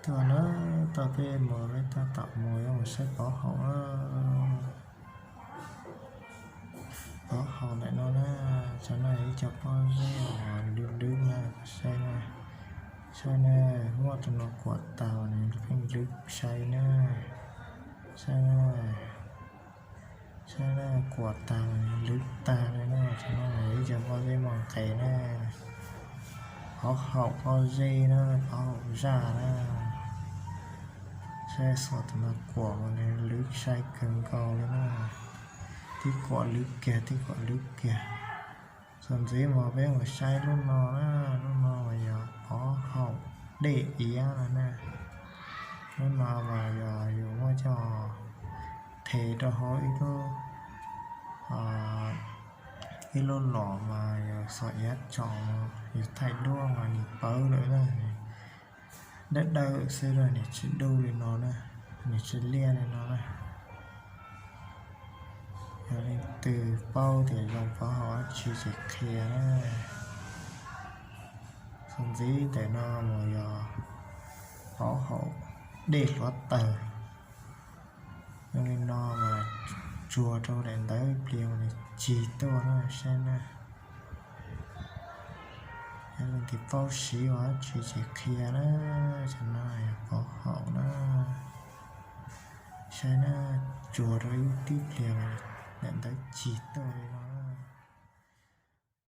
Tuaj na, tau peb mus, peb tab tom mus yuav mus saib pov haum na. Pov haum ntawm no na, cov no ib co pob zeb uas lwb lwb na, saib na, saib na, muab tus no kuam tag nws pheej lwb sai na, saib na, saib na, kuam tag nws lwb tag li na, cov no ib co pob zeb muaj nqis na, pov haum pob zeb na, pov haum zaj na. Saib xuas tus no kuam mas nws lwb sai kawg nkaus li na, tib kuam lwb kiag, tib kuam lwb kiag. Txuas ntxiv mas peb mus saib lub no na, lub no mas yog pov haum dej iav no na. Lub no mas yog yus muab coj them rau hauv ib lub, ib lub los mas yog xov iav tso, yus thaij duab mas nws pawv lawm na, dawb dawb xwb na, nws tsis dub li no na, nws tsis liaj li no na. Yog leej twg paub tias zoo pov haum dab tsi ces qhia na. Txuas ntxiv ntawm no mas yog pov haum dej hluav taws. Zoo li no mas tsuag rau daim ntawv ib pliag mas nws cig tuaj na, saib na. Yog leej twg paub siv ua dab tsi ces qhia na, cov no yog pov haum na. Saib na, tsuag rau ib tib pliag mas daim ntawv cig tuaj li no.